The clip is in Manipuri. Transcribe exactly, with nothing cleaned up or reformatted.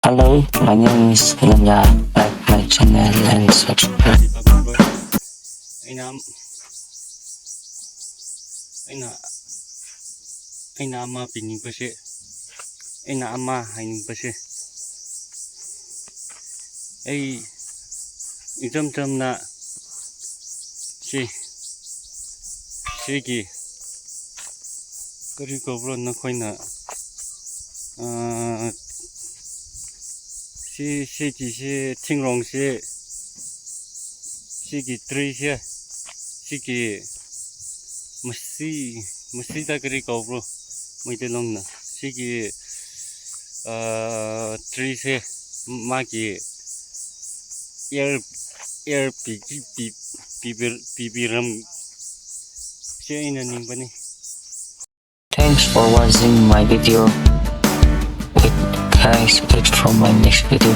Hello, my name is Helena. Like my channel and subscribe. ꯑꯩꯅ ꯑꯩꯅ ꯑꯩꯅ ꯑꯃ ꯄꯤꯅꯤꯡꯕꯁꯦ, ꯑꯩꯅ ꯑꯃ ꯍꯥꯏꯅꯤꯡꯕꯁꯦ, ꯑꯩ ꯏꯆꯝ ꯆꯝꯅ ꯁꯤ ꯁꯤꯒꯤ ꯀꯔꯤ ꯀꯧꯕ꯭ꯔꯣ ꯅꯈꯣꯏꯅ, ꯑꯥ, ꯁꯤ ꯁꯤꯒꯤꯁꯤ ꯊꯤꯡꯔꯣꯡꯁꯤ, ꯁꯤꯒꯤ ꯇ꯭ꯔꯤꯁꯦ, ꯁꯤꯒꯤ ꯃꯁꯤ ꯃꯁꯤꯗ ꯀꯔꯤ ꯀꯧꯕ꯭ꯔꯣ ꯃꯩꯇꯩꯂꯣꯟꯅ? ꯁꯤꯒꯤ, ꯑꯥ, ꯇ꯭ꯔꯤꯁꯦ ꯃꯥꯒꯤ ꯏꯌꯔ ꯏꯌꯔ ꯄꯤꯕꯤꯔꯝꯁꯦ ꯑꯩꯅ ꯅꯤꯡꯕꯅꯤ꯫ Thanks for watching my video. It, guys, wait for my next video.